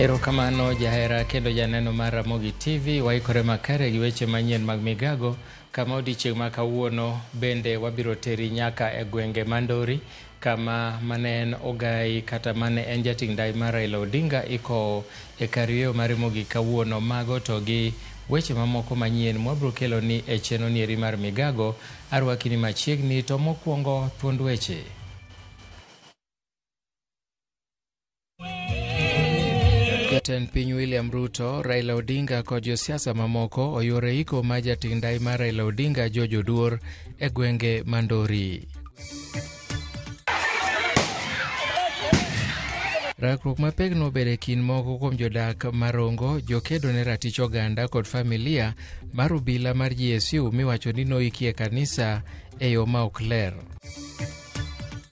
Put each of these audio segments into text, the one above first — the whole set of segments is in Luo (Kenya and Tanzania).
Erokamano jahera kendo janeno mar Ramogi TV, waikore makare gi weche manyien mag migago kama odiechieng' ma kawuono bende wabiro teri nyaka e gwenge Mandori kama mane en ogai kata mane en jating' ndai mar Raila Odinga ikowo e kar yweyo mare mogik kawuono. Mago to gi weche mamoko manyien mwabiro kelo ni e chenro nieri mar migago. Arwaki ni machiegni to mokwongo thuond weche. Jatend piny William Ruto, Raila Odinga kod josiasa mamoko oyuoro iko mar jating' ndai mar Raila Odinga George Oduor e gwenge Mandori. Rakruok mapek nobedo e kind moko kuom jodak marongo, jokedo ne ratich oganda kod familia mar obila mar GSU miwacho ni noiki e kanisa e yo ma ok ler.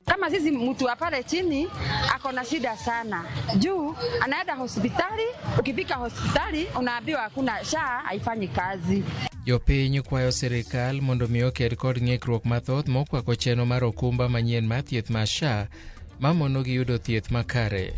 Kama sisi mtu wa pale chini ako na shida sana, juu anaenda hospitali, ukifika hospitali unaambiwa hakuna SHA haifanyi kazi. Jopiny kwayo sirikal mondo mi oked kod ng'ikruok mathoth mokwako chenro mar okumba manyien mar thieth mar SHA mamonogi yudo thieth makare.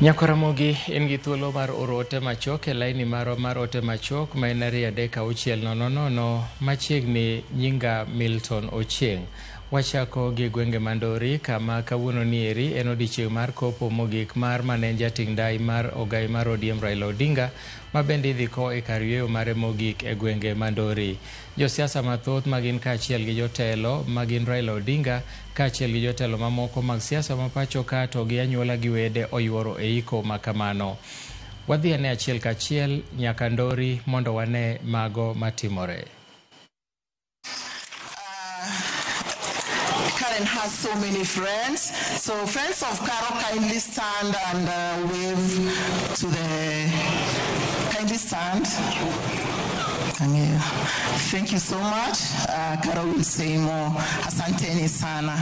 Nyakoramogi in gi thuolo mar oro ote machuok e laini marwa mar ote machuok ma en 23600 machiegni nyinga Milton Ochieng'. Wachako gi gwenge Mandori kama kawuono nieri en odiechieng' mar kopo mogik mar mane en jating' ndai mar ogai mar ODM Raila Odinga ma bende idhi ko e kar yweyo mare mogik e gwenge Mandori. Josiasa mathoth magin kaachiel gi jotelo magin Raila Odinga kaachiel gi jotelo mamoko mag siasa ma pacho ka to gi anyuola gi wede oyuoro e iko ma kamano. Wadhi ane achiel kachiel nyaka Ndori mondo wane mago matimore. Karen has so many friends. So friends of Caro, kindly stand and wave to the... Kindly stand. Thank you. Thank you so much. Caro will say more. Asanteni sana.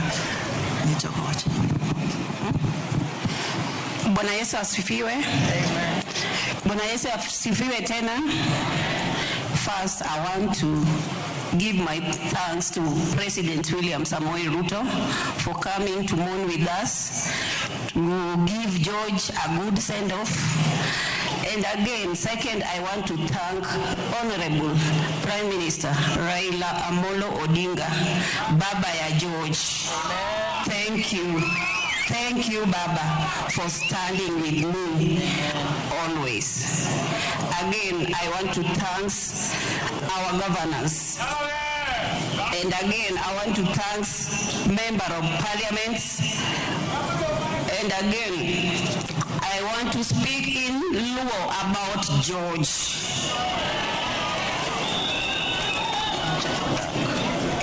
Bwana Yesu asifiwe. Amen. Bwana Yesu asifiwe tena. First, I want to give my thanks to President William Samoei Ruto for coming to mourn with us, to give George a good send-off. And again, second, I want to thank Honorable Prime Minister Raila Amolo Odinga, Baba ya George. Thank you. Thank you, Baba, for standing with me always. Again, I want to thank our governors. And again, I want to thank Member of Parliament. And again, I want to speak in Luo about George.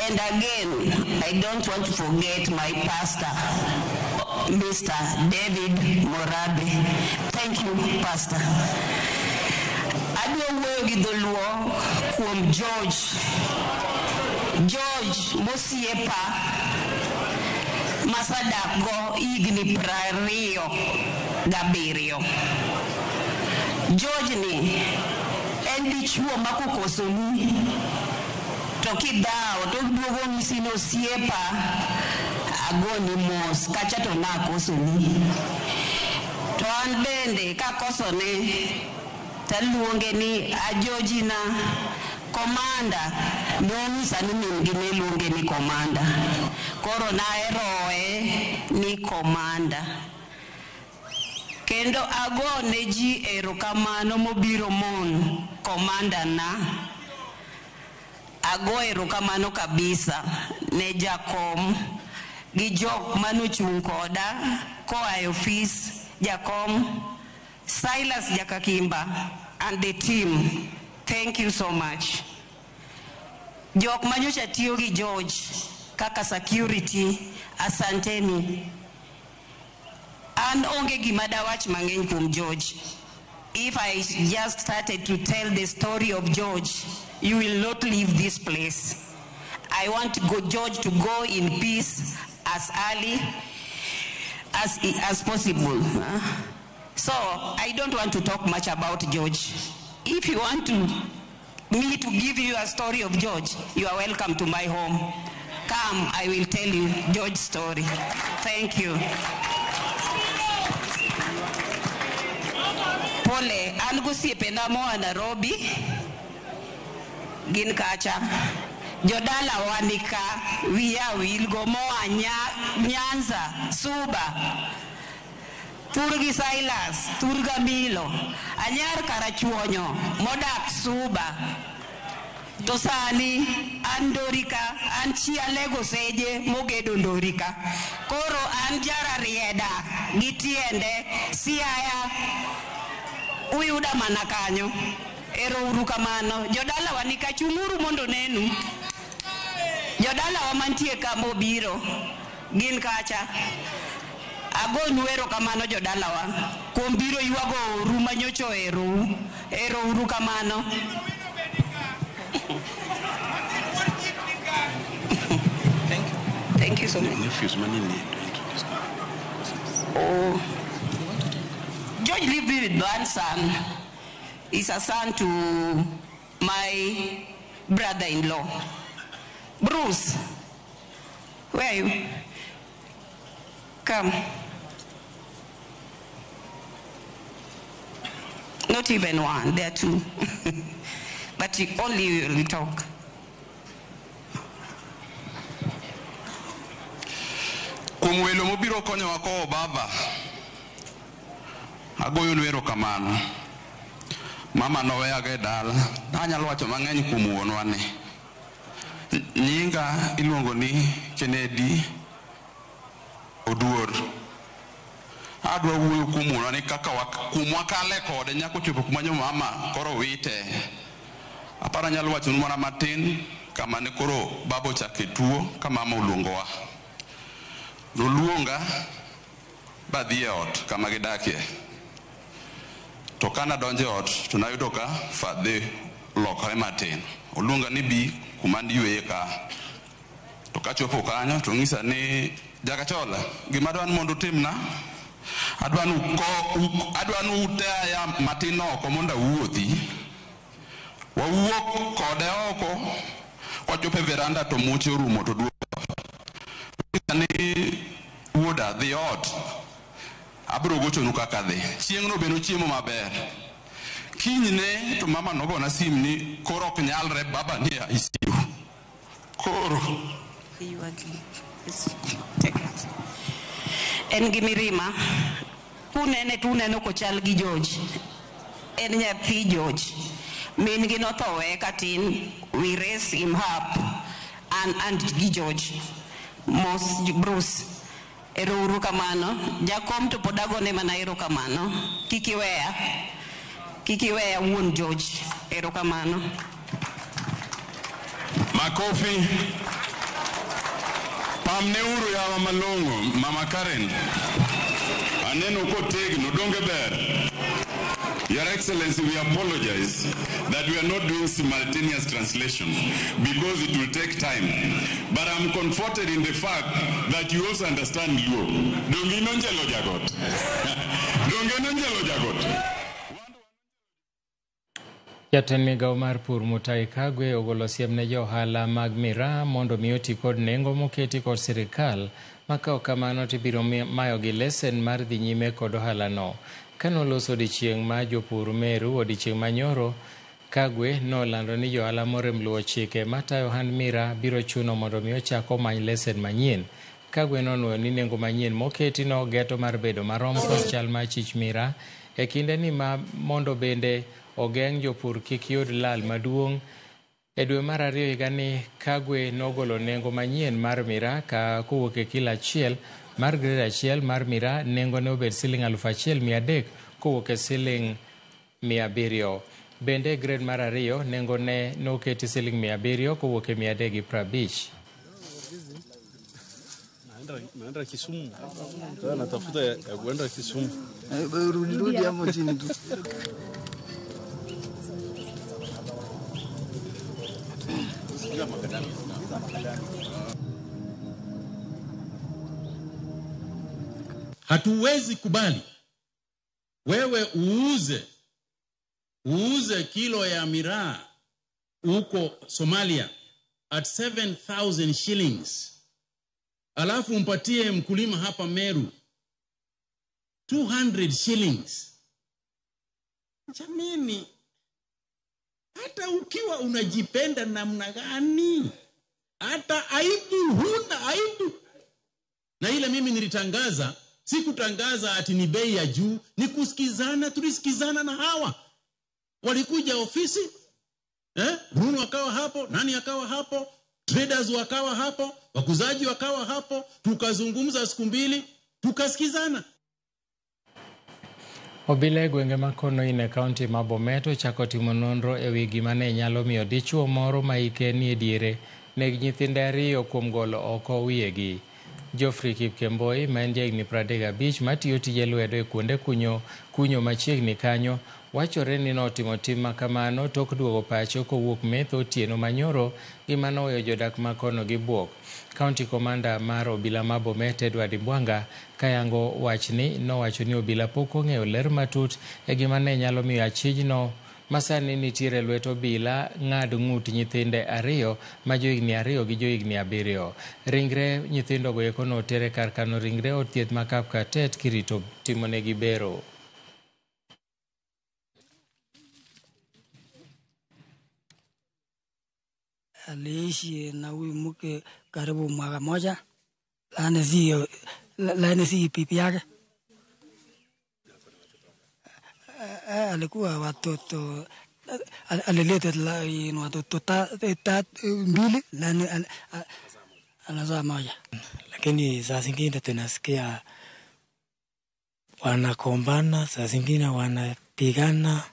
And again, I don't want to forget my pastor, Mr. David Morabe. Thank you, Pastor. Adwa wuoyo gi dholuo kuom George. George mosiepa masadakgo higni 27. George ni en dichuo ma kokosoni to kidhawo to duogo nyisi ni osiepa agoni mos kacha to nakosoni. To an bende kakosone taluonge ni ajojina komanda. Nonyisa ni min gi ne luonge ni komanda. Koro naheroe ni komanda. Kendo agone ji erokamano mobiro mon komanda na. Ago erokamano kabisa ne jakom gi jok manochung' koda koa e ofis jakom Silas Jakakimba and the team. Thank you so much. Jok manyocha tiyo gi George kaka security, asanteni. An onge gima dawach mang'eny kuom George. If I just started to tell the story of George, you will not leave this place. I want George to go in peace as early. as possible. So I don't want to talk much about George. If you want to me to give you a story of George, you are welcome to my home. Come, I will tell you George's story. Thank you. Pole, an gosiepena moa Nairobi, gin kacha. Jodala wanika, wiya wilgo moa Nyanza, Suba, Turgi Silas, Turga Milo, Anyar Karachuonyo, modak Suba. To sani, an Ndorika, an chi Alego Seje, mogedo Ndorika. Koro an jara rieda, gi tiende, Siaya, uyuda mana kanyo. Ero uru kamano. Jodala wanika chunguru mondo nenu. Jodala wa mantie ka mobiro, gin kacha. Agonu ero kamano jodalawa. Kuom biro ywago oru manyocha oherou. Ero uru kamano. Thank you. Thank you so much. Oh. George lived with one son. He's a son to my brother-in-law. Bruce, where are you? Come. Not even one, there are two. But only you will talk. Kuom welo mobiro konyowa kowo baba, agoyonu erokamano. Mama noweyago e dala, anyalo wacho mang'eny kuom wuonwa ni. Nyinga iluongo ni Kennedy Oduor. Adwa wuoyo kuom wuonwa ni kaka kuma wakale kode nyaka ochopo kuma nyo mama koro wite. Aparo anyalo wachonu mana matin kama ne koro baba ochake tuo ka mama oluongowa. Noluonga badhi e ot kama gidakie. To kana donjo e ot to nayudo ka fadhe lokore matin. Oluonga ni bi kuma niyweye ka. To kachopo kanyo to onyisa ni Jakachola, gima adwa ni mondo utimna, adwa ni uteya matin oko mondo awuothi. Wawuok kode oko, kwachopo e veranda to muche orumo to duogo. Onyisa ni wuoda dhi ot, abiro gochonu kaka dhi. Chieng'no be nochiemo maber. Kinyne to mama nogona sim ni koro ok nyalre baba ni e ICU. Koro. En gi mirima. Kunene to uneno kochal gi George. En nyathi George. Min gi notho weye katin. We raise him up and gi George. Mos Bruce. Ero uru kamano. Jakom to pod agone mana erokamano. Kik iweya. Kik iweya wuon George. Erokamano. Makofi. Pamneuru yawa malong'o, Mama Karen. Aneno kotegno, donge ber. Your Excellency, we apologize that we are not doing simultaneous translation because it will take time. But I'm comforted in the fact that you also understand Luo. Donge inonjelo jagot. Donge inonjelo jagot. Jatend migao mar pur Mutahi Kagwe ogolo siem ne jo ohala mag miraa mondo mi oti kod nengo moketi kod sirikal ma ka ok kamano to ibiro mayogi lesen mar dhi nyime kod ohalano. Kanoloso odiechieng' ma jopur Meru odiechieng' manyoro, Kagwe nolando ni johala morem luwo chike matayo ohand miraa biro chuno mondo mi ochak omany lesen manyien. Kagwe nonuoyo ni nengo manyien moketi no geto mar bedo marom kod chal mar chich miraa e kinde ni ma mondo bende ogeng' jopur kik yud lal maduong'. E dwe mar ariyo higani, Kagwe nogolo nengo manyien mar miraa ka kowuok e kilo achiel mar grade achiel mar miraa nengo ne obet siling 1300 kowuok e siling 700. Bende grade mar ariyo nengo ne noketi siling 700 kowuok e 350. Naenda Kisumu. Sasa natafuta ya kuenda Kisumu. Rudi rudi hapo chini tu. Hatuwezi kubali wewe uuze kilo ya miraa huko Somalia at 7,000 shillings, alafu umpatie mkulima hapa Meru 200 shillings. Jamani, hata ukiwa unajipenda namna gani, hata aibu huna aibu. Na ile mimi nilitangaza, sikutangaza ati ni bei ya juu, ni kusikizana. Tulisikizana na hawa walikuja ofisi, Bruno akawa hapo, nani akawa hapo, traders wakawa hapo, wakuzaji wakawa hapo, tukazungumza siku mbili, tukasikizana. Obila e gwenge ma Konoin e kaunti ma Bomet ochako timo nonro e wi gima ne nyalo miyo dichuo moro ma hike nie diere neg nyithinde ariyo kuom golo oko wiyegi. Geoffrey Kipkemboi, ma en jahigni 35 matiyo tije lwedo e kuonde kunyo machiegni kanyo, wachore ni notimo tim makamano tok duogo pacho kowuok metho otieno manyoro, gima noweyo jodak ma kono gi buok. County Commander mar obila ma Bomet Edward Mbwanga kayango wachni nowacho ni obila pok ong'eyo ler matut e gima ne nyalo miyo achijno masani nitiere lwet obila ng'ad ng'ut nyithinde ariyo ma johigni 2 gi johigni 7. Ringre nyithindogo eko notere kar kano ringre od thieth ma Kapkatet kirito timonegi bero. Aliishi na huyu mke karibu mwaka moja, lakini si pipi yake. Alikuwa watoto, alileta watoto 2, lakini anazaa moja. Lakini saa zingine tunasikia wanakombana, saa zingine wanapigana.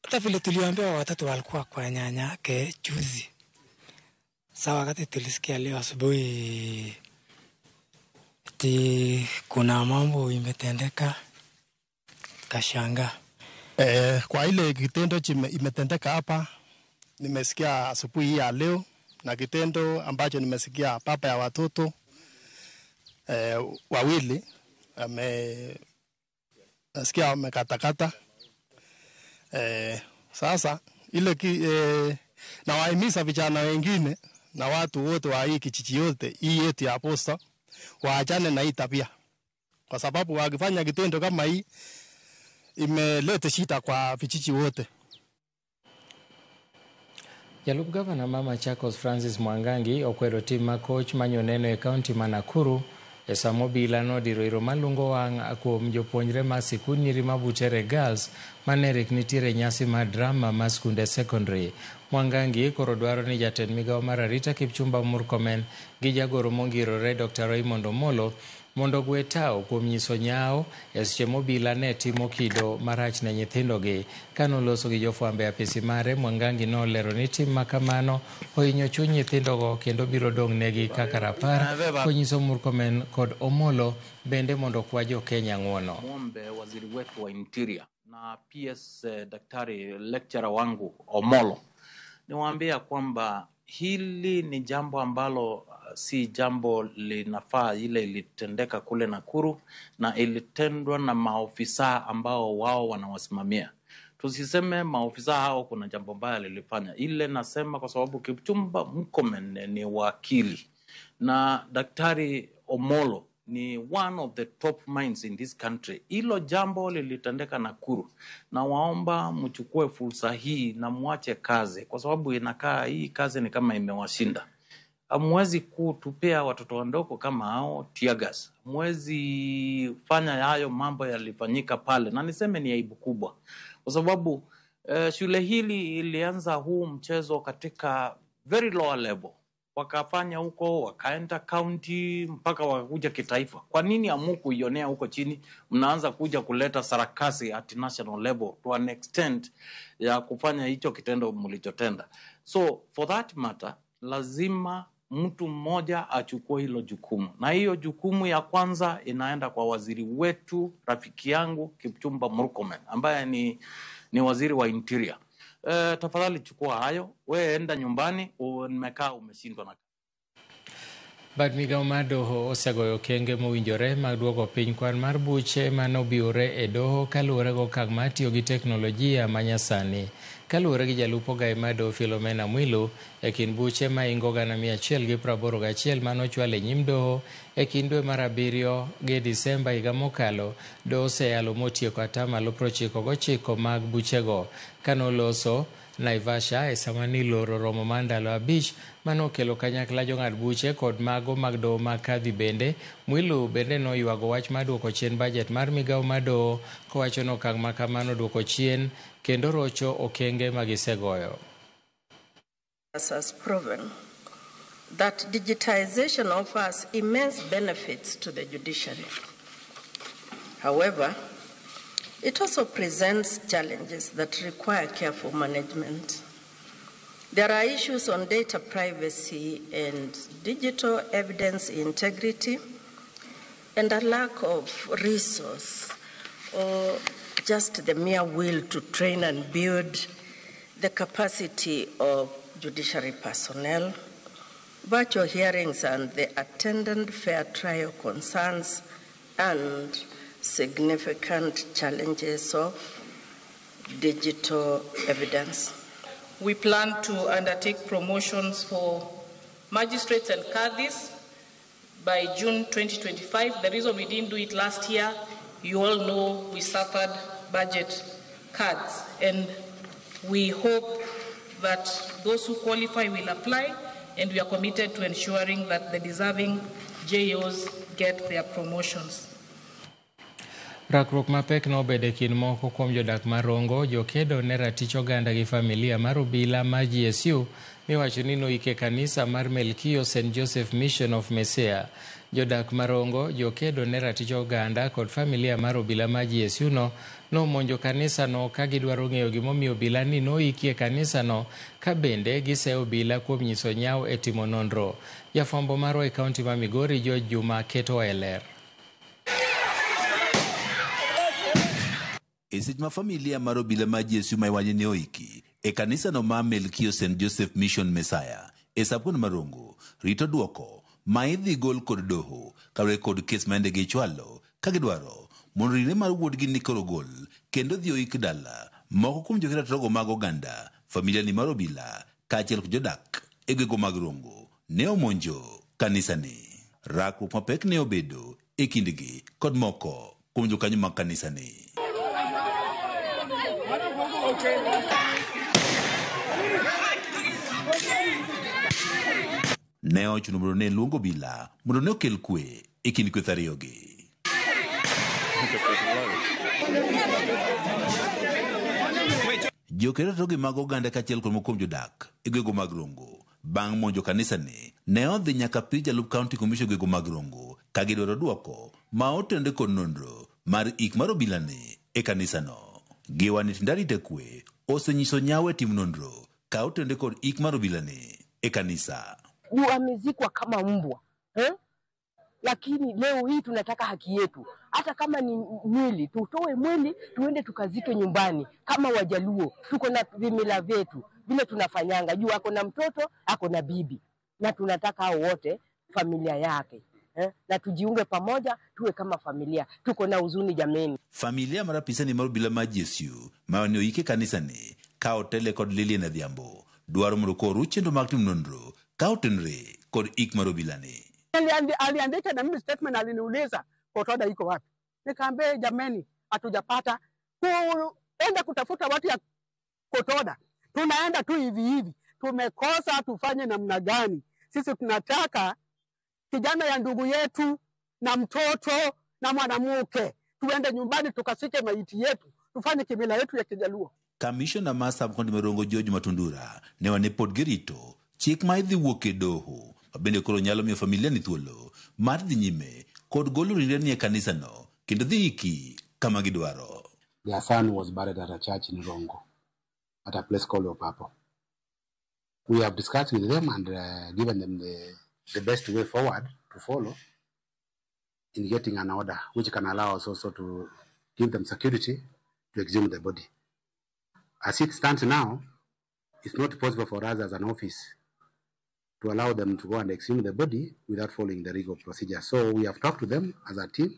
Hata vile tuliambiwa watoto walikuwa kwa nyanya yake juzi. Sawa, wakati tulisikia leo asubuhi ati kuna mambo imetendeka, kashangaa. Kwa ile kitendo imetendeka hapa, nimesikia asubuhi ya leo, na kitendo ambacho nimesikia baba ya watoto wawili nasikia wamekatakata. Sasa ile na wahimiza vijana wengine na watu wote wa hii kijiji yote hii yetu ya Posta waachane na hii tabia, kwa sababu wakifanya kitendo kama hii imeleta shida kwa vijiji wote. Jalup gavana ma Machakos Francis Mwangangi okwedo tim ma koch manyo neno e kaunti ma Nakuru e sama obila nodiro iro malungo wang' kuom jopuonjre ma sikund nyiri ma Butere Girls mane rik nitiere nyasi mar drama ma skunde secondary. Mwangangi koro dwaro ni jatend migawo mar arita Kipchumba Murkomen gi jagoro mongirore Dr. Raymond Omolo mondo ogwe tao kuom nyiso nyao e seche mobila ne timo kido marach ne nyithindogi. Kanoloso gi jofwambo e apisi mare, Mwangangi nolero ni tim makamano ohinyo chuny nyithindogo kendo biro dong' negi kaka rapar, konyiso Murkomen kod Omolo bende mondo okwa jo-Kenya ng'uono. Muombe waziri wetu wa Interior na PS daktari lecturer wangu Omolo, niwaambia kwamba hili ni jambo ambalo si jambo linafaa. Ile ilitendeka kule Nakuru na ilitendwa na maofisa ambao wao wanawasimamia. Tusiseme maofisa hao kuna jambo mbaya lilifanya. Ile nasema kwa sababu Kipchumba Murkomen ni wakili na daktari Omolo ni one of the top minds in this country. Hilo jambo lilitendeka Nakuru, na waomba mchukue fursa hii na muache kazi, kwa sababu inakaa hii kazi ni kama imewashinda. Hamwezi kutupea watoto wadogo kama hao tear gas. Hamwezi fanya hayo mambo yalifanyika pale, na niseme ni aibu kubwa, kwa sababu shule hili ilianza huu mchezo katika very lower level. Wakafanya huko, wakaenda county mpaka wakakuja kitaifa. Kwa nini hamukuionea huko chini? Mnaanza kuja kuleta sarakasi at national level to an extent ya kufanya hicho kitendo mlichotenda. So for that matter, lazima mtu mmoja achukue hilo jukumu. Na hiyo jukumu ya kwanza inaenda kwa waziri wetu, rafiki yangu Kipchumba Murkomen, ambaye ni waziri wa Interior. Tafadhali chukua hayo, wewe enda nyumbani, umekaa umeshindwa na. Bad migawo mar doho osegoyo okenge mowinjore mag duoko piny kwan mar buche manobiwore e doho kaluwore gi okang' mar tiyo gi teknolojia manyasani. Kaluwore gi jalup ogaye mar doho Philomena Mwilu, e kind buche maingo 181 manochwal e nyim doho e kind dwe mar abiriyo gi Disemba higa mokalo, doho oseyalo motieko 99% mag buchego. Kanoloso Naivasha e sama niloro romo mar ndalo 5 manokelo kanyakla jong'ad buche kod mago mag doho mag kadhi bende, Mwilu bende noywago wach mar duoko chien bajet mar migawo mar doho kowacho ni okang' ma kamano duoko chien kendo rocho okenge magisegoyo. Has proven that digitization offers immense benefits to the judiciary. However, it also presents challenges that require careful management. There are issues on data privacy and digital evidence integrity, and a lack of resource or just the mere will to train and build the capacity of judiciary personnel. Virtual hearings and the attendant fair trial concerns and significant challenges of digital evidence. We plan to undertake promotions for magistrates and cadis by June 2025. The reason we didn't do it last year, you all know we suffered budget cuts, and we hope that those who qualify will apply, and we are committed to ensuring that the deserving JOs get their promotions. Rakruok mapek nobedo e kind moko kuom jodak mar Rongo, jokedo ne ratich oganda gi familia mar obila mar GSU miwacho ni noike kanisa mar Melkio St. Joseph Mission of Messiah. Jodak mar Rongo, jokedo ne ratich oganda kod familia mar obila mar GSU no nomonjo kanisa no ka gidwaro ng'eyo gimomiyo obila ni noiki e kanisa no, ka bende giseyo obila kuom nyiso nyawo e timo nonro. Jafwambo marwa e kaunti ma Migori George Juma keto e ler. E seche ma familia mar obila mar GSU ma iwacho ni oiki e kanisano ma Melkio St. Joseph Mission Messiah e sub-county ma Rongo rito duoko ma idhi gol kod doho kaluwore kod kes ma yande gichwalo ka gidwaro mondo ringre mar wuodgi ni koro gol kendo dhi oik dala. Moko kuom jokedo ratiro mag oganda, familia ni mar obila kaachiel kod jodak e gwenge mag Rongo ne omonjo kanisani. Rakruok mapek ne obedo e kindgi kod moko kuom jokanyo mag kanisani. Ne ochuno mondo ne luong obila mondo ne okel kwe e kind kweth ariyogi. Jokedo ratiro mag oganda kaachiel kod moko kuom jodak e gwenge mag Rongo bang' monjo kanisani ne odhi nyaka pir jalup county commissioner gwenge mag Rongo ka gidwaro duoko ma otenore kod nonro mar ik mar obilani e kanisano. Giwani tend arita kwe osenyiso nyawo e timo nonro ka otenore kod ik mar obilani e kanisa. Juu amezikwa kama mbwa eh? Lakini leo hii tunataka haki yetu, hata kama ni mwili tutoe mwili tuende tukazike nyumbani kama Wajaluo. Tuko na vimila vyetu vile tunafanyanga. Juu ako na mtoto ako na bibi, na tunataka hao wote familia yake eh? Na tujiunge pamoja tuwe kama familia. Tuko na huzuni jameni. Familia mar apisani mar obila mar GSU ma ne oike kanisani ka otele kod Lilian Adhiambo dwaro mondo koro chenro mag timo nonro ka otenore kod ik mar obilani. Aliandika na mimi statement, aliniuliza kotoda iko wapi. Nikaambia jameni, hatujapata kuenda kutafuta watu ya kotoda, tunaenda tu hivi hivi, tumekosa, tufanye namna gani? Sisi tunataka kijana ya ndugu yetu na mtoto na mwanamke, tuende nyumbani tukasike maiti yetu, tufanye kimila yetu ya Kijaluo. Kamishona mar sub-county ma Rongo George Matundura ne wane pod girito chik ma idhi wuok e doho ma bende koro nyalo miyo familia ni thuolo mar dhi nyime kod golo ringre ni e kanisano kendo dhi iki kama gidwaro. Their son was buried at a church in Rongo, at a place called Opapo. We have discussed with them and given them the best way forward to follow in getting an order which can allow us also to give them security to exhume the body. As it stands now, it's not possible for us as an office to allow them to go and exhume the body without following the legal procedure. So we have talked to them as a team,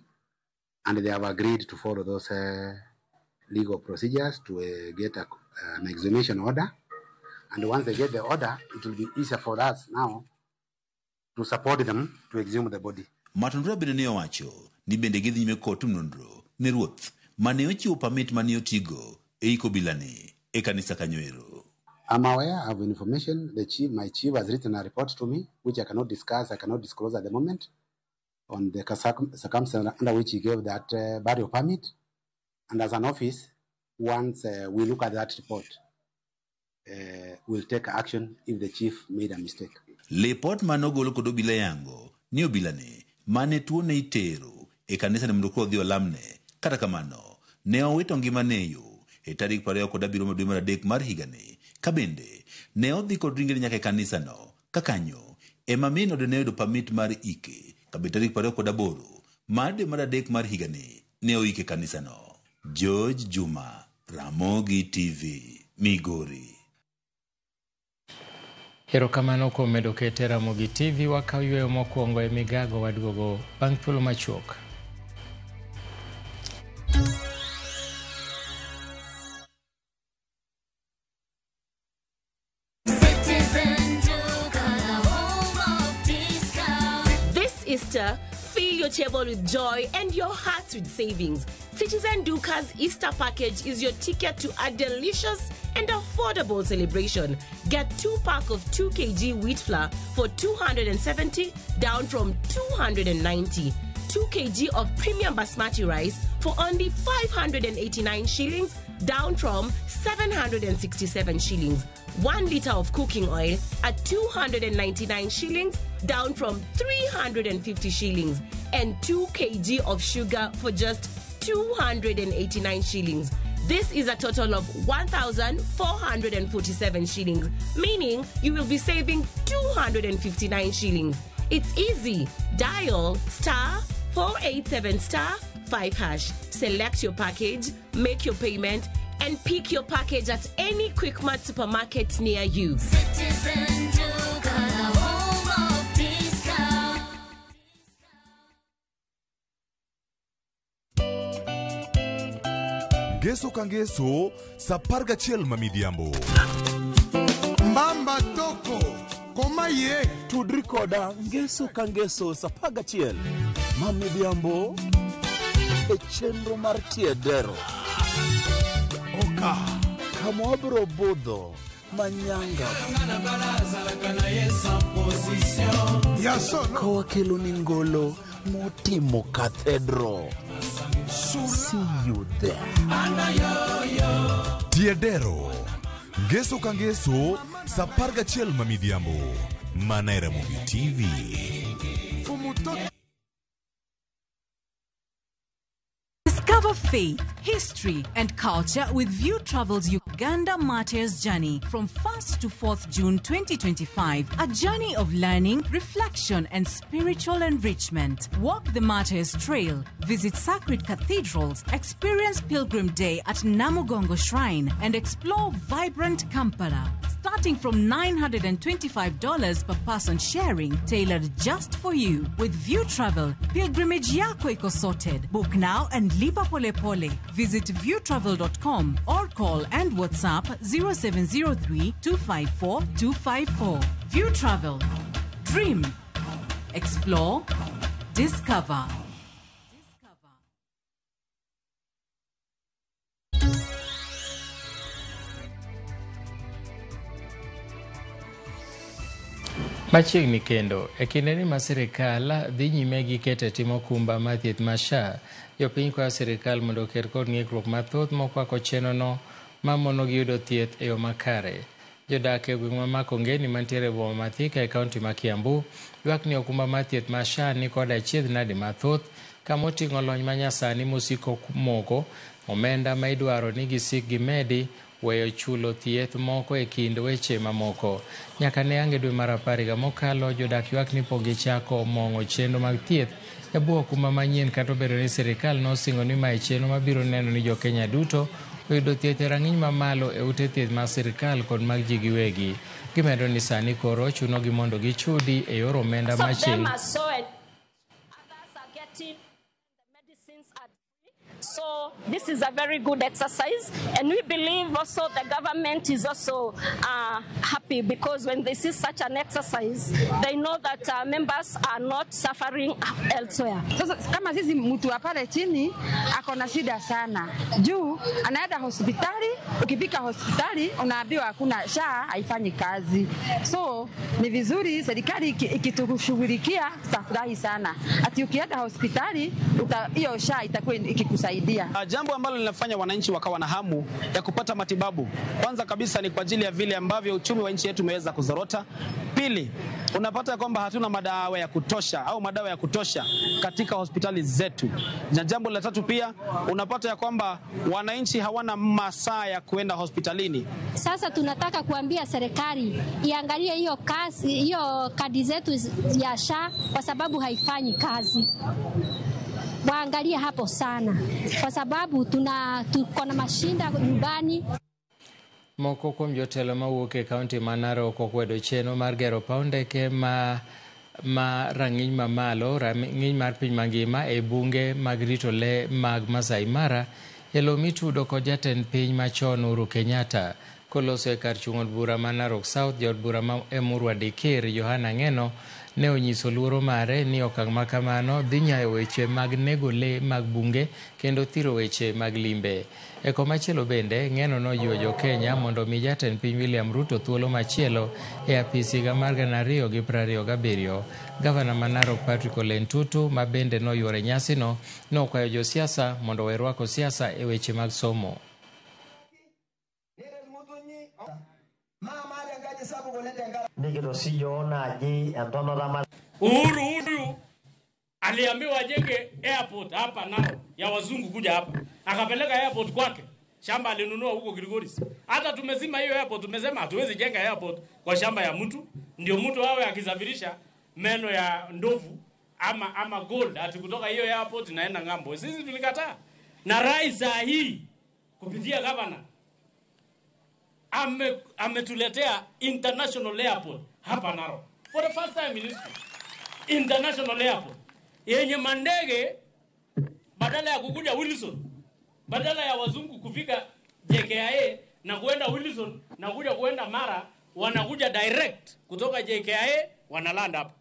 and they have agreed to follow those legal procedures to get an exhumation order. And once they get the order, it will be easier for us now to support them to exhume the body. Matundura bende ne owacho ni bende gidhi nyime kod timo nonro ne ruoth mane ochiwo permit mane otigo e iko bilani e kanisa kanyo ero. I'm aware of information. The chief, my chief has written a report to me, which I cannot discuss, I cannot disclose at the moment, on the circumstance under which he gave that burial permit. And as an office, once we look at that report, we'll take action if the chief made a mistake. Lipot mane ogol kod obila yango ni obilani mane tuo ne itero e kanisa ne mondo koro odhi olamne. Kata kamano, ne owito ngimane e yo e tarik 27 dwe mar adek mar higani, ka bende ne odhi kod ringre nyaka e kanisano ka kanyo ema min ode ne oyudo permit mar ike ka bende tarik 28 mar dwe mar adek mar higani ne oike e kanisano. George Juma, Ramogi TV, Migori. Erokamano kuom medo kete Ramogi TV. Wakaw yweyo mokwongo e migago waduogo bang' thuolo machuok. This Easter, fill your table with joy and your hearts with savings. Citizen Duka's Easter package is your ticket to a delicious and affordable celebration. Get 2 pack of 2 kg wheat flour for 270, down from 290. 2 kg of premium basmati rice for only 589 shillings, down from 767 shillings. 1 liter of cooking oil at 299 shillings, down from 350 shillings. And 2 kg of sugar for just 289 shillings. This is a total of 1,447 shillings, meaning you will be saving 259 shillings. It's easy. Dial star 487 star 5 hash. Select your package, make your payment, and pick your package at any Quickmart supermarket near you. Citizen Duka, the home of discount. Ngeso ka ngeso sa 11 ma midhiambo. Mbamba toko komaye tudri koda ngeso ka ngeso sa 11 ma midhiambo e chenro mar tiedero. Oka kama wabiro budho manyanga ka wakelo ni ngolo motimo cathedral. See you there. Tiedero ngeso ka ngeso sa 11 ma midhiambo mana e Ramogi TV. Discover faith, history, and culture with View Travel's Uganda Martyrs Journey from 1st to 4th June 2025. A journey of learning, reflection, and spiritual enrichment. Walk the Martyrs Trail, visit sacred cathedrals, experience Pilgrim Day at Namugongo Shrine, and explore vibrant Kampala. Starting from $925 per person sharing, tailored just for you. With View Travel, pilgrimage yako iko sorted. Book now and lipa pole pole. Visit viewtravel.com or call and WhatsApp 0703 254 254. View Travel. Dream. Explore. Discover. Machiegni kendo, e kindeni ma sirikal dhi nyime gi keto timo kumba mar thieth mar SHA, jopiny kwayo sirikal mondo oket kod ng'ikruok mathoth mokwako chenrono mamonogi yudo thieth e yo makare. Jodak e gweng' ma Makongeni mantiere e boma ma Thika e kaunti ma Kiambu ywak ni okumba mar thieth mar SHA ni kod achiedh nade mathoth kama oting'o lony manyasani mosiko moko, omenda ma idwaro ni gisik gimedi, weyo chulo thieth moko e kind weche mamoko. Nyaka ne ang' e dwe mar 10 higa mokalo, jodak ywak ni pok gichako mong'o chenro mag thieth e bwo okumba manyien kata obedo ni sirikal nosingo ni mae chenro mabiro neno ni jokenya duto oyudo thieth e rang'iny mamalo e ute thieth mag sirikal kod mag ji giwegi. Gimedo ni sani koro chunogi mondo gichudi e yor omenda machil. So this is a very good exercise, and we believe also the government is also happy, because when they see such an exercise, they know that members are not suffering elsewhere. Sasa kama sisi mtu wa pale chini ako na shida sana. Juu anaenda hospitali, ukifika hospitali unaambiwa hakuna SHA, haifanyi kazi. So ni vizuri serikali ikitushughulikia, tutafurahi sana. Ati ukienda hospitali hiyo SHA itakuwa ikikusaidia. Jambo ambalo linafanya wananchi wakawa na hamu ya kupata matibabu, kwanza kabisa ni kwa ajili ya vile ambavyo uchumi wa nchi yetu umeweza kuzorota. Pili, unapata kwamba hatuna madawa ya kutosha au madawa ya kutosha katika hospitali zetu. Na jambo la tatu pia, unapata ya kwamba wananchi hawana masaa ya kuenda hospitalini. Sasa tunataka kuambia serikali iangalie hiyo kazi, hiyo kadi zetu ya SHA, kwa sababu haifanyi kazi. Waangalie hapo sana, kwa sababu tuko na mashinda nyumbani. Moko kuom jotelo mawuok e kaunti ma Narok okwedo chenro mar gero paw ndeke ma rang'iny mamalo, rang'iny mar piny mangima e bunge mag rito le mag Masai Mara e lo mitudo kod jatend piny machon Uhuru Kenyatta. Koloso e kar chung' od bura ma Narok South, jaod bura ma Emurua Dikir Yohana Ng'eno ne onyiso luoro mare ni okang' ma kamano dhi nyayo weche mag nego le mag bunge kendo thiro weche mag limbe. E komachielo bende, Ng'eno nojiwo jo-Kenya mondo omi jatend piny William Ruto thuolo machielo e apis higa mar 2027. Gavana ma Narok Patrick Ole Ntutu, ma bende noyuoro e nyasino, nokwayo josiasa mondo owe rwako siasa e weche mag somo. Uhuru huyu aliambiwa ajenge airport hapa Narok ya wazungu kuja hapa, akapeleka airport kwake, shamba alinunua huko Kilgoris. Hata tumezima hiyo airport, tumesema hatuwezi jenga airport kwa shamba ya mtu, ndio mtu awe akisafirisha meno ya ndovu ama gold ati kutoka hiyo airport naenda ng'ambo. Sisi tulikataa. Na rais hii kupitia governor ametuletea international airport hapa Narok for the first time in history. International airport yenye mandege badala ya kukuja Wilson, badala ya wazungu kufika JKIA na kuenda Wilson na kuja kuenda Mara, wanakuja direct kutoka JKIA, wanalanda hapa,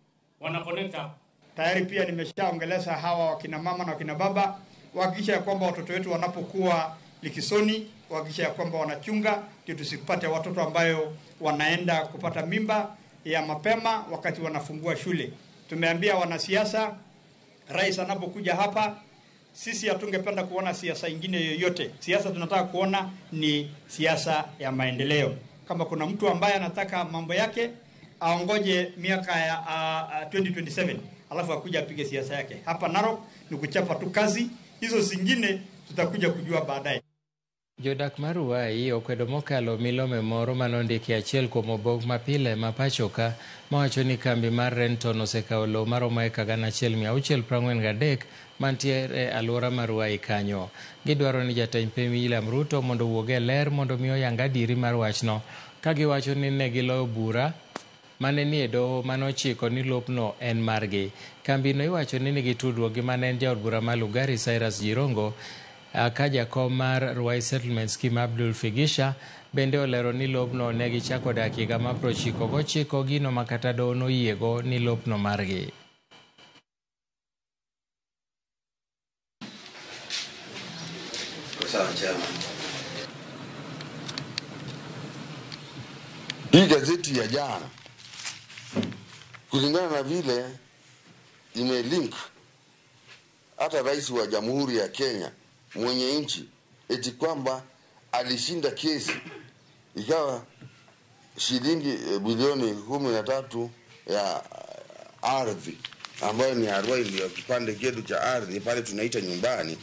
wana connect hapa. Tayari pia nimeshaongeleza hawa wakina mama na wakina baba, wahakikisha ya kwamba watoto wetu wanapokuwa likisoni, wahakikisha ya kwamba wanachunga, ndio tusipate watoto ambayo wanaenda kupata mimba ya mapema wakati wanafungua shule. Tumeambia wanasiasa, rais anapokuja hapa, sisi hatungependa kuona siasa ingine yoyote. Siasa tunataka kuona ni siasa ya maendeleo. Kama kuna mtu ambaye anataka mambo yake, aongoje miaka ya 2027 alafu akuja apige siasa yake. Hapa Narok ni kuchapa tu kazi, hizo zingine tutakuja kujua baadaye. Jodak mar Ruai okwedo mokalo milome moro manondiki achiel kuom obok mapile ma pachoka mawacho ni kambi mar Renton osekawo lowo maromo eka 1643 mantiere e alwora mar Ruai kanyo. Gidwaro ni jatend piny William Ruto mondo owuog e ler mondo mi oyang adieri mar wachno, ka giwacho ni ne giloyo bura mane nie doho manochiko ni lopno en margi. Kambino iwacho ni nigi tudruok gi mane en jaod bura ma Lugari Cyrus Jirongo. Ka jakom mar Ruai Settlement Scheme Abdul Figisha bende olero ni lopno ne gichako dak higa mar 99, gino ma kata doho noyiego ni lopno margi. Hii gazeti ya jana kulingana na vile imelink hata rais wa Jamhuri ya Kenya mwenye nchi eti kwamba alishinda kesi ikawa shilingi bilioni 13 ya ardhi ambayo ni Arua, ndio kipande chetu cha ardhi pale tunaita nyumbani.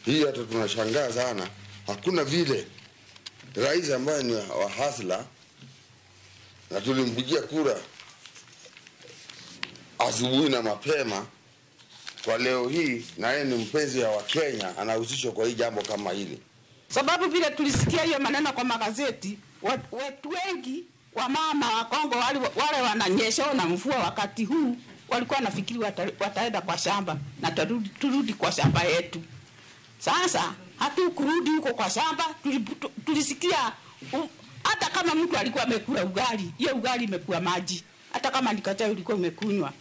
Hii hata tunashangaa sana, hakuna vile rais ambaye ni wa hasla na tulimpigia kura asubuhi na mapema, kwa leo hii na yeye ni mpenzi wa Kenya anahusishwa kwa hii jambo kama hili. Sababu vile tulisikia hiyo maneno kwa magazeti, watu wengi Wamama wa Kongo wale wananyeshewa na mvua wakati huu walikuwa nafikiri wataenda kwa shamba na turudi kwa shamba yetu. Sasa hatukurudi huko kwa shamba, tulisikia hata kama mtu alikuwa amekula ugali, hiyo ugali imekuwa maji. Hata kama ni kachai ulikuwa umekunywa,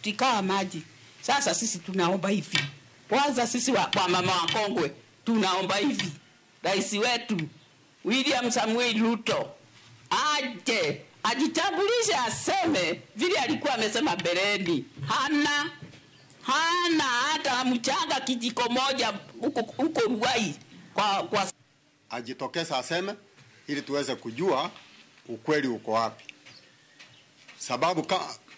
tikawa maji. Sasa sisi tunaomba hivi. Kwanza sisi wa mama wa Kongwe tunaomba hivi. Rais wetu William Samuel Ruto aje ajitambulishe, aseme vile alikuwa amesema mbeleni. Hana hata mchanga kijiko moja huko Ruai kwa ajitokeza aseme ili tuweze kujua ukweli uko wapi. Sababu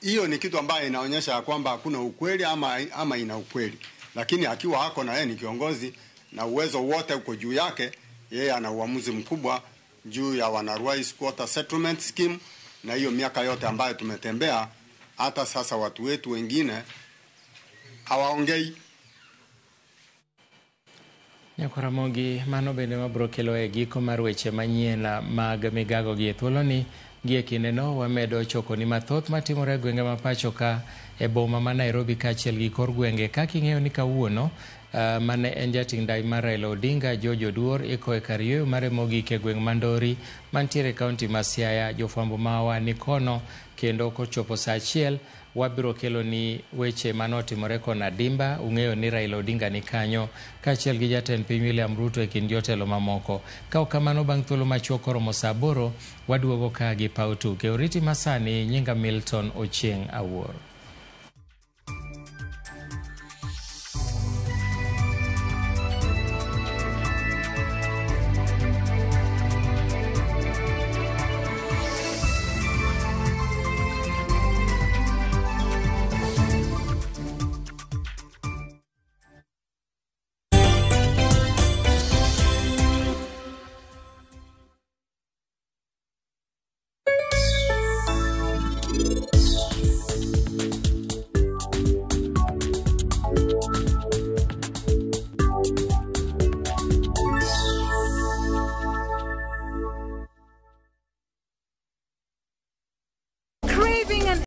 hiyo ni kitu ambayo inaonyesha kwamba hakuna ukweli ama ina ukweli. Lakini akiwa hako na yeye ni kiongozi na uwezo wote uko juu yake, yeye ana uamuzi mkubwa juu ya Wanaruai Squatter Settlement Scheme, na hiyo miaka yote ambayo tumetembea, hata sasa watu wetu wengine hawaongei. Nyakwaramogi, mano bende mabiro kelo e giko mar weche manyien mag migago gi e thuoloni. Gie kindeno wamedo chokoni mathoth matimore e gwenge ma pacho ka e boma ma Nairobi kaachiel gi kor gwenge. Kaka ing'eyo ni kawuono mane en jating' ndai mar Raila Odinga, George Oduor, iko e kar yueyo mare mogik e gweng' Mandori mantiere e kaunti ma Siaya. Jofwambo mawa ni kono kendo kochopo saa 1 wabiro kelo ni weche manotimore kona Dimba. Ung'eyo ni Raila Odinga ni kanyo kaachiel gi jatend piny William Ruto e kind jotelo mamoko. Ka ok kamano, bang' thuolo machuok koromo saa 8 waduogo ka gi paw tuke. Oriti masani, nyinga Milton Ochieng' Awuor.